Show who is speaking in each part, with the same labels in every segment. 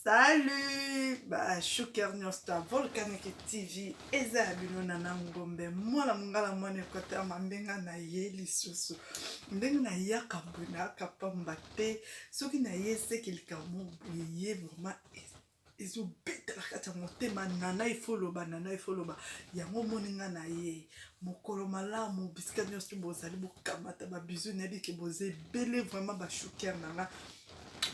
Speaker 1: Salut ba shuker nyonso ta Volcanic TV eza ya bino Nana Ngombe mwana mongala mwana Equateur mambenga na ye lisusu ndenge nayaka boye nayaka pamba te soki naye seke likambo boye ye vraiment ezobeta na kati ya motema nana ifo loba nana ifo loba yango omoni nga na ye mokolo malamu bisika nyonso bozali bokamata babizu nayebi ke boza ebele vraiment bashuker na nga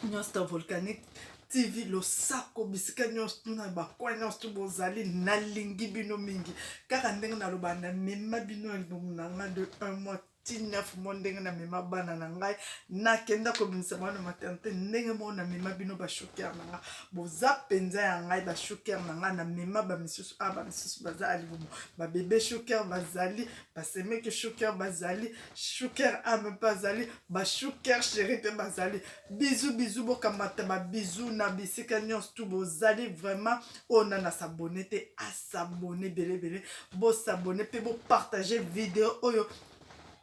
Speaker 1: nyonso ta volcanique tv losako bisika nyonso tuna bakwa nyonso tu bozali nalingi bino mingi kaka ndenge naloba namema bino libumu na nga de un mois ti 9 mois ndenge namema bana na ngai nakenda kobimisa bango na maternité ndenge moko namema bino bashuker na ngai boza mpenza ya ngai bashuker na ngai namema bamisusu a bamisusu baza ya libumu babebe shuker bazali basemeki shuker bazali shuker ame mpe azali bashuker sheri mpe bazali bizu bizu bokamata babizu na bisika nyonso tu bozali vraiment oyo nana asabone te asabone ebele ebele bosabone mpe bopartage video oyo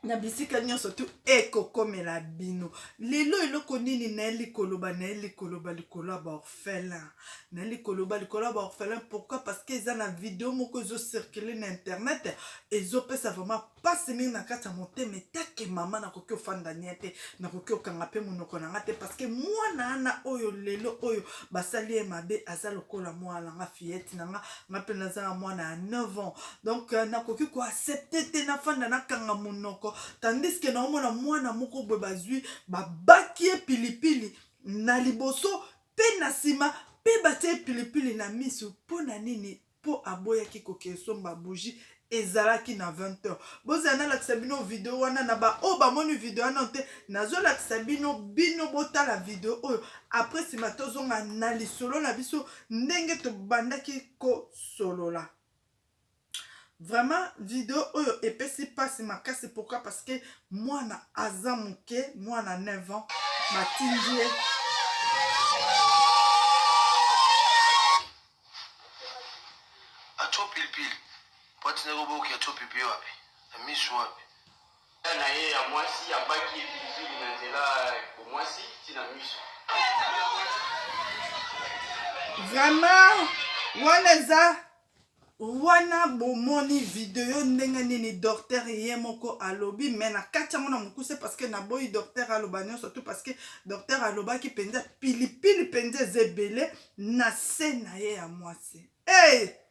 Speaker 1: na bisika nyonso tu ekokomela bino lelo eloko nini nayeli koloba nayeli koloba likolo ya baorphelin nayeli koloba likolo ya baorphelin pourquoi parce que eza na video moko ezocircule na internet ezopesa vraiment Pasi mingi na kati ya motema etake mama nakoki ofanda nie te nakoki okanga pe monoko na nga te parce que mwana wana oyo lelo oyo basali ye mabe aza lokola mwana na nga fillette na nga nga pe naza na mwana ya 9 ans donc euh, nakoki ko accepter te nafanda nakanga monoko tandis que naomona mwana moko boye bazwi babaki ye pilipili na liboso pe na nsima pe batie ye pilipili na misu mpo na nini mpo aboyaki kokende somba bougie ezalaki na 20 heures bozala nalakisa bino video wana na baoyo bamoni video wana te nazolakisa bino bino botala video oyo apres nsima tozonga na lisolo na biso ndenge tobandaki kosolola vraiment video oyo epesi mpasi makasi pourquoi parce que mwana aza moke mwana 9 ans batindi ye
Speaker 2: Atio pilipili po atindaki yo boke atio pilipili wapi na misu wapi.
Speaker 3: Yaya na ye ya mwasi abaki ye pilipili na nzela ya bomwasi ti na miso.
Speaker 1: Vraiment wana eza wana bomoni video ndenge nini docteur ye moko alobi me na kati yango na mokuse parce que naboyi docteur aloba nyonso tout parce que docteur alobaki mpenza pilipili mpenza eza ebele na se na ye ya mwasi hey!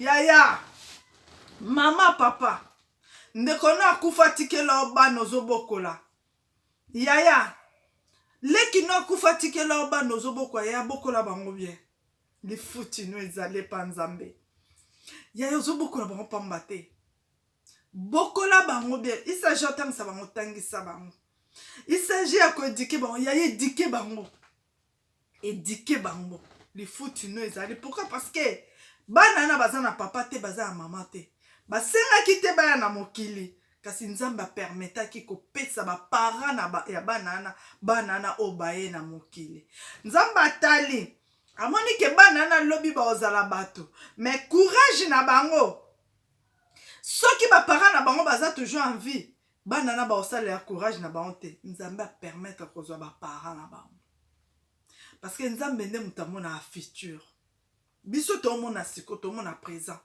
Speaker 1: yaya mama papa ndeko no akufa atikela yo bana ozobokola yaya leki no akufa atikela yo bana ozobokola yaya bokola bango bien lifuti no ezali epa nzambe yaya ozobokola bango pamba te bokola bango bien il s'agit otangisa bango tangisa bango il s'agit ya koedike bango yaya edike bango eduque bango lifuti no ezali pourquoi parce que bana wana baza na papa te baza na mama te basengaki te baya na mokili kasi nzambe apermetaki kopesa baparent na ba, ya bana wana bana wana oyo baye na mokili nzambe atali amoni ke bana wana lobi bakozala bato mais courage na bango soki baparent na bango baza toujours en vie bana na bakosalela courage na bango te nzambe apermettre kozwa baparent na bango parce que nzambe nde moto amonaka futur biso tomona siko tomona présent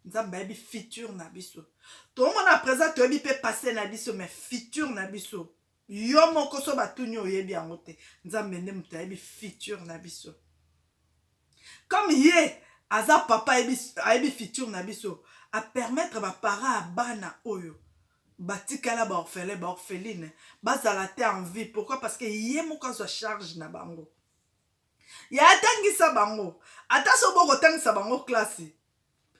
Speaker 1: nzambe ayebi futur na biso tomona présent toyebi mpe passé na biso mais futur na biso yo moko so batuni oyebi yango te nzambe nde moto ayebi futur na biso comme ye aza papa ayebi, ayebi futur na biso apermettre baparent ya bana oyo batikala baorphelin baorpheline bazala te en vie pourquoi parce que ye moko azwa charge na bango ya atangisa bango ata so bokotangisa bango classe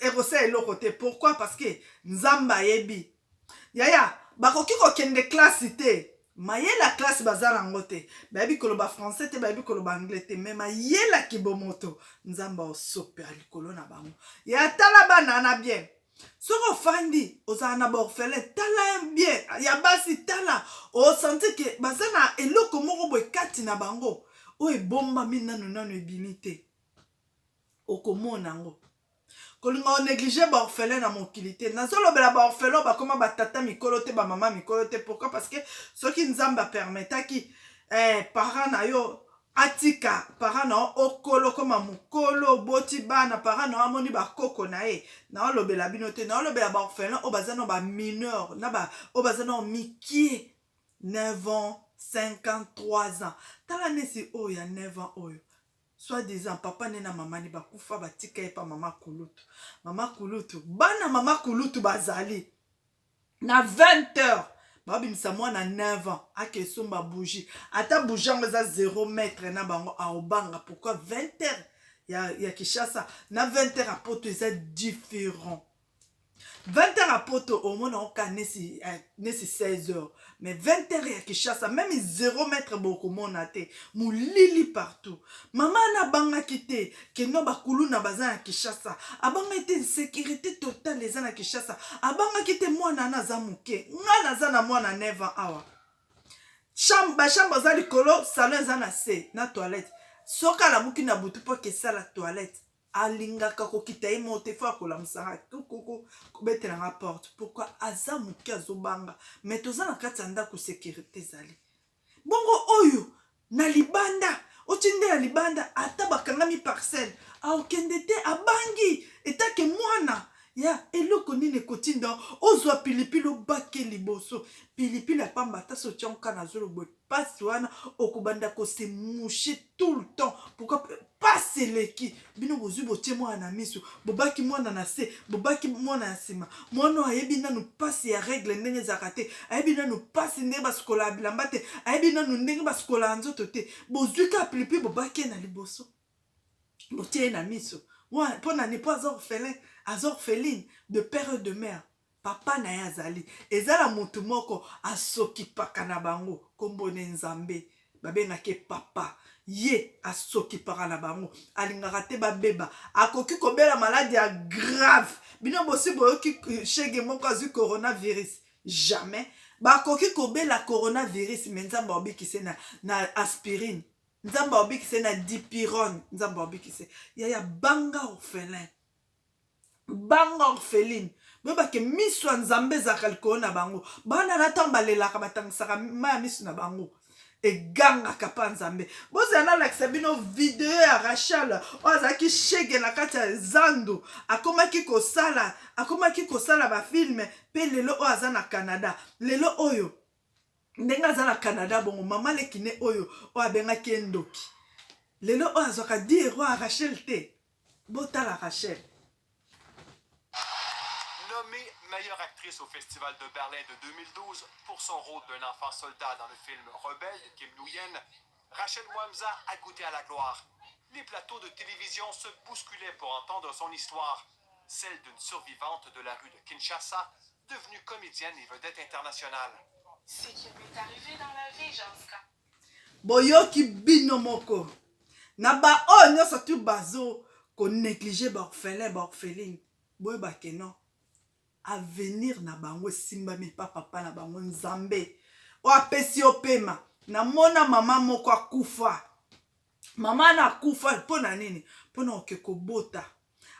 Speaker 1: ekosala eloko te pourquoi parce que nzambe ayebi yaya bakoki kokende classe te mayele ya classe baza nango te bayebi koloba français te bayebi koloba anglais te me mayele ya kibomoto nzambe aosopela likolo na bango ya tala bana na bien soki ofandi ozala na baorphelin tala bien ya basi tala osanti ke baza na eloko moko boye kati na bango oyo ebombami nanu nanu ebimi te okomona yango kolinga onéglige baorphelin na mokili te nazolobela baorphelin oyo bakoma batata mikolo te bamama mikolo te pourquoi parce que soki nzambe apermetaki eh, parent na yo Atika parent na yo okolo okoma mukolo oboti bana parent na yo amoni ba koko na ye naolobela bino te naolobela ba orphelin oyo baza nao ba mineur na ba oyo baza nao mikie 9 ans 5 ans 3 ans tala nesi oyo ya 9 ans oyo soit disant papa ne na mama ne bakufa batika ye pa mama kulutu mama kulutu bana mama kulutu bazali na 20 heures babimisa mwana 9 ans ake esomba bougie ata bougie yango eza 0 mètre na bango aobanga pourquoi 20 heures ya, ya Kinshasa na 20 heures ya poto eza différent 20 heures ya poto omona oka nesi, eh, nesi 16 heures mais 20 heures ya Kinshasa meme 0 mètre bokomona te molili partout mama ana abangaki te keno bakuluna baza na Kinshasa abangaki te insécurité totale eza na Kinshasa abangaki te mwana ana aza moke nga naza na mwana 9 ans awa chambre bachambre eza likolo salon eza na se na toilette soki alamuki na butu mpo akesala toilette alingaka kokita ye moko te fo akolamusaka kukuku kobetelanga porte pourquoi aza moke azobanga mais toza na kati ya ndako sécurité ezali bongo oyo na libanda oti nde na libanda ata bakangami parcelle aokende te abangi etake mwana ya eloko nini ekotinda ozwa pilipili obake liboso pilipili ya pamba ata so otyango kaka na zolo boye pasi wana okobanda ko se moucher tout le temps pourquoi pasi eleki bino bozwi botie mwana na miso bobaki mwana na se bobaki mwana ya nsima mwana oyo ayebi nanu pasi ya regle ndenge ezalaka te ayebi nanu pasi ndenge basukolaka bilamba te ayebi nanu ndenge basukolaka nzoto te bozwi kaka pilipili bobaki ye na liboso botie ye na miso mpo na nini mpo aza orphelin aza orpheline de père et de mère Papa na ye azali. Eza na mutu moko asokipaka na bango kombo ne Nzambe babengaka ye papa ye asokipaka na bango alingaka te babeba akoki kobela maladi ya grave bino bosi boyoki shege moko azwi coronavirus jamais bakoki kobela coronavirus me Nzambe abikise na, na aspirine Nzambe abikise na dipirone Nzambe abikise yaya banga orphelin banga orpheline boyebake miso ya nzambe ezalaka likolo na bango bana na ntango balelaka batangisaka mai ya miso na bango egangaka mpa nzambe bozala nalakisa bino video ya rachel oyo azalaki shege na kati ya zando akomaki kosala akomaki kosala bafilme mpe lelo oyo aza na canada lelo oyo ndenge aza na canada bongo mama leki ne oyo oyo abengaki ye ndoki lelo oyo azwaka 10 euro ya rachel te botala rachel.
Speaker 4: Nommée meilleure actrice au Festival de Berlin de 2012 pour son rôle d'un enfant soldat dans le film Rebelle de Kim Nguyen, Rachel Mouamza a goûté à la gloire. Les plateaux de télévision se bousculaient pour entendre son histoire, celle d'une survivante de la rue de Kinshasa, devenue comédienne et vedette internationale.
Speaker 5: Ce qui m'est arrivé dans la vie, Janska.
Speaker 1: Boyoki bino moko na ba oyo nyonso tu bazo ko negliger ba orphelin ba orpheline boyeba ke non avenir na bango esimbami epa papa na bango nzambe oyo apesi yo pema namona mama moko akufa mama na akufa mpo na nini mpo na oke kobota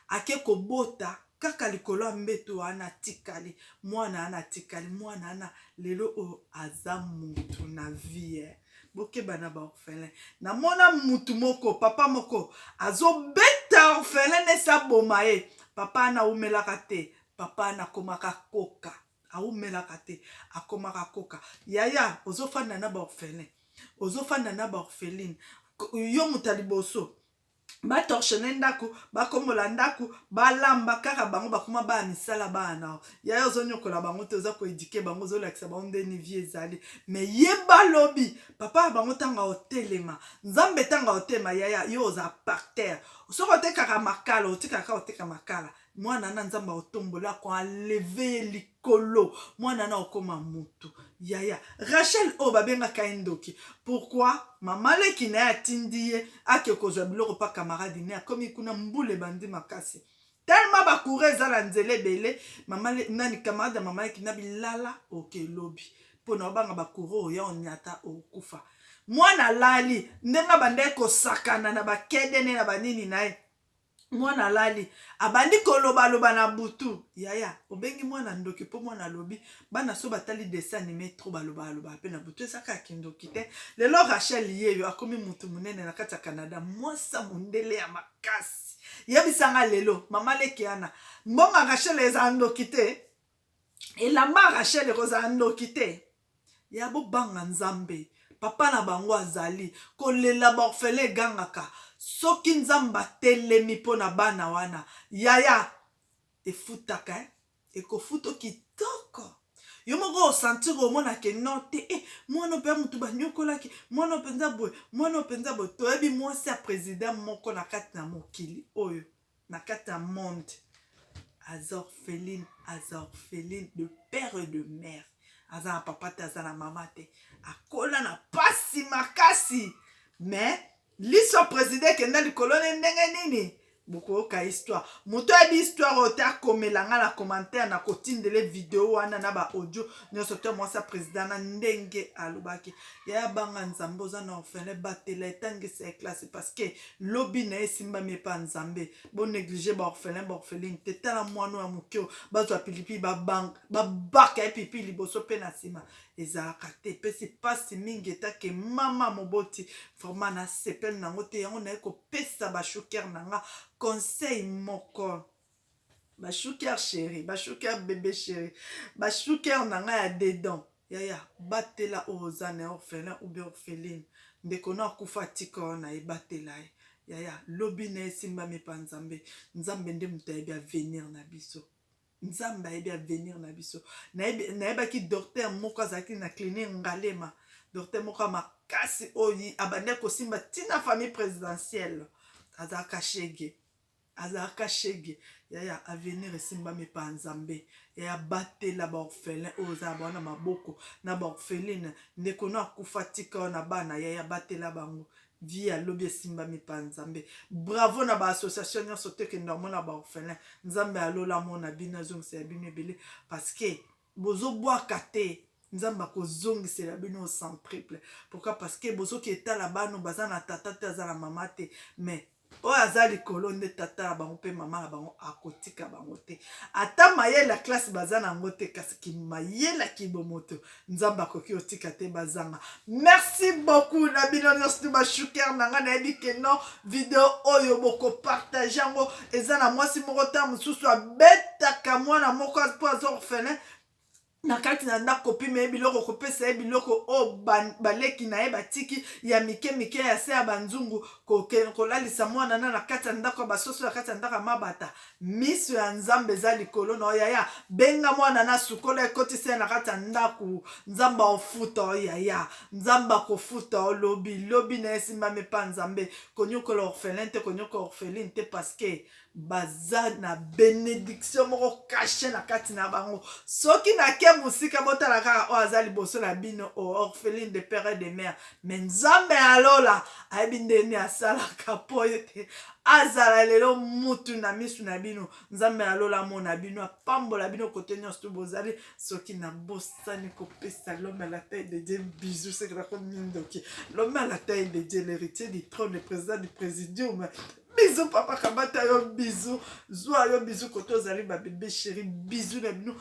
Speaker 1: Ake kobota kaka likolo ya mbeto wana atikali mwana wana atikali mwana wana lelo oyo aza mutu na vie eh. Bokeba na ba orphelin namona mutu moko papa moko azobeta orphelin nesi aboma ye papa wana awumelaka te papa wana akomaka koka awumelaka te akomaka koka yaya ozofanda na ba orphelin ozofanda na ba orpheline yo moto ya liboso ba torchonne ndako bakombola ndako balamba kaka bango bakoma bana misala bana na yaya ozonyokola bango te oza koedike bango ozolakisa bango ndeni vie ezali me yeba lobi papa ya bango ntango aotelema nzambe ntango aotelema yaya yo oza par terre soki otekaka makala otikaka oteka makala Mwana na nzambe akotombola ako enleve ye likolo mwana na okoma mutu yaya Rachel oyo babengaka ye ndoki pourquoi mama leki na ye atindi ye ake kozwa biloko pa camarade ne akomi kuna mbula ebandi makasi tellement ba courant eza na nzela ebele mama nani camarade ya mama leki na bilala oke lobi mpo na obanga ba courant oya onyata okufa mwana alali ndenge abandaki kosakana na bakedene na banini na ye. Mwana alali, abandi kolobaloba na butu. Yaya, obengi mwana ndoki mpo mwana alobi. Bana so batali dessin anime trop, balobaloba mpe na butu. Eza kaka kindoki te. Lelo Rachel yeyo akomi mutu monene na kati ya Canada, mwasi ya mondele ya makasi. Yebisa nga lelo, mama leki ana, mbongo ya Rachel ezala ndoki te? Elamba ya Rachel ekozala ndoki te? Ya bobanga Nzambe. Papa na bango azali kolela, ba orphelin egangaka. Soki Nzambe atelemi mpo na bana wana, yaya, efutaka eh? Ekofuta kitoko. Yo moko osentir, omona ke non te, eh, mwana mpe motu banyokolaki mwana mpenza boye, mwana mpenza boye. Toyebi mwasi ya président moko na kati na mokili oyo, na kati ya monde, aza orpheline, aza orpheline de père et de mère. Aza na papa te, aza na mama te, akola na pasi makasi. Mais liso président ekenda likolo ne ndenge nini? Bokoyoka histoire. Moto ayebi histoire oyo te, akomela nga na commentaire, na kotindele video wana na ba audio nyonso te. Mwasi ya président na ndenge alobaki, yaya, banga Nzambe. Oza na orphelin, batela, etangisa ye classe, parce que lobi na ye esimbami epa Nzambe. Bonéglige baorphelin, baorpheline te. Tala mwana oyo ya moke oyo, bazwa pilipili, babaka ye pilipili liboso mpe na nsima. Ezalaka te, epesi mpasi mingi. Etake mama moboti, vraiment nasepeli nango te. Yango naye kopesa bashuker na nga conseil moko. Bashuker chéri, bashuker bébé chéri, bashuker na nga ya dedans, yaya, batela oyo oza na orphelin ou bien orpheline. Ndeko no akufa, atika oyo na ye, batela ye, yaya. Lobi na ye esimbami epa Nzambe. Nzambe nde moto ayebi avenir na biso. Nzambe ayebi avenir na biso. Nayebaki docteur moko azalaki na clinique Ngalema, docteur moko ya makasi oyo abandaki kosimba ntina famille présidentielle. Azalaka shege, azalaka shege. Yaya, avenir esimbami epa Nzambe. Yaya, batela baorphelin oyo oza na bango na maboko, na baorpheline. Ndeko no akufa, tika oyo na bana. Yaya, batela bango, vie ya lobi esimbami epa Nzambe. Bravo na baassociation nyonso tokenda omona baorphelin. Nzambe alola amona bino, azongisela bino ebele, parce que bozobwaka te. Nzambe akozongisela bino centuple. Pourquoi? Parce que bozoki etala bano baza na tata te, aza na mama te, mais oyo aza likolo nde tata na bango mpe mama na bango. Akotika bango te. Ata mayele ya classe baza na yango te, kasi kimayele ya kibomoto, Nzambe akoki kotika te bazanga. Merci beaucoup na bino nyonso tu bashuker na ngai. Nayebi ke non, video oyo bokopartage yango. Eza na mwasi moko ta mosusu abetaka mwana moko mpo aza orphelin na kati na ndako, kopima ye biloko, kopesa ye biloko oyo baleki na ye batiki ya mike mike ya se ya banzungu, kolalisa mwana na kati ya ndako ya basoso, na kati ya ndako ya mabata. Miso ya Nzambe eza likolo na yo, yaya. Benga mwana na sukola, ekotisa ye na kati ya ndako. Nzambe akofuta yo, yaya. Nzambe akofuta yo lobi. Lobi na ye esimbami epa Nzambe. Konyokola orphelin te, konyokola orpheline te, parce que baza na bénédiction moko caché na kati na bango. Soki nake mosika, botala kaka oyo aza liboso na bino, orpheline de père et de mère. Mais Nzambe alola ayebi ndeni asalaka mpo ete azala lelo mutu na misu na bino. Nzambe alola amona bino, apambola bino kote nyonso tu bozali. Soki nabosani kopesa l'homme à la taille de Dieu bisou, seke nakomi ndoki. L'homme à la taille de Dieu, l'héritier du trône, le président du présidium, bisou papa, kamata yo bisou, zwa yo bisou kote ozali. Babebe chéri, bisou na bino.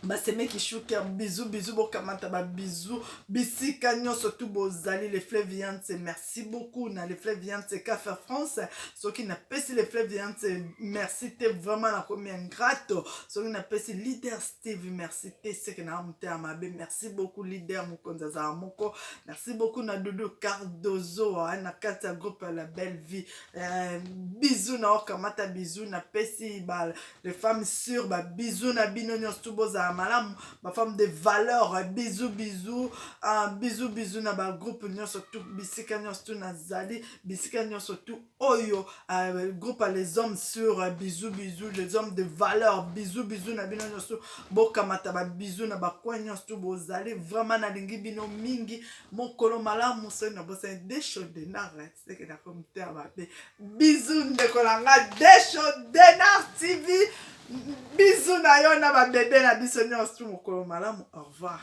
Speaker 1: Basemeki shuker, bisou, bisou. Bokamata babisou bisika nyonso tu bozali. Le Fleuve Yance, merci beaucoup na Le Fleuve Yance Café France. Soki napesi Le Fleuve Yance merci te, vraiment nakomi ingrate. Soki napesi leader Steve merci te, seke na motema mabe. Merci beaucoup leader, mokonzi azala moko. Merci beaucoup na Dudu Cardozo na kati ya groupe ya La Belle Vie, bisou na okamata bisou. Napesi ba les femmes sûres babisou na bino nyonso tu, bozala malamu. Bafemme de valeur, bisou, bisou, bisou, bisou na bagroupe nyonso tu, bisika nyonso tu nazali, bisika nyonso tu oyo groupe ya les hommes sûrs, bisou, bisou. Les hommes de valeur, bisou, bisou na bino nyonso. Bokamata babisou na bacoin nyonso tu bozali. Vraiment nalingi bino mingi. Mokolo malamu. Soki nabosani Desho Denar, seke nakomi te ya mabe. Bisou ndeko na nga Desho Denar TV, bisou na yo na babebe na biso nyonso. Mokolo malamu, au revoir.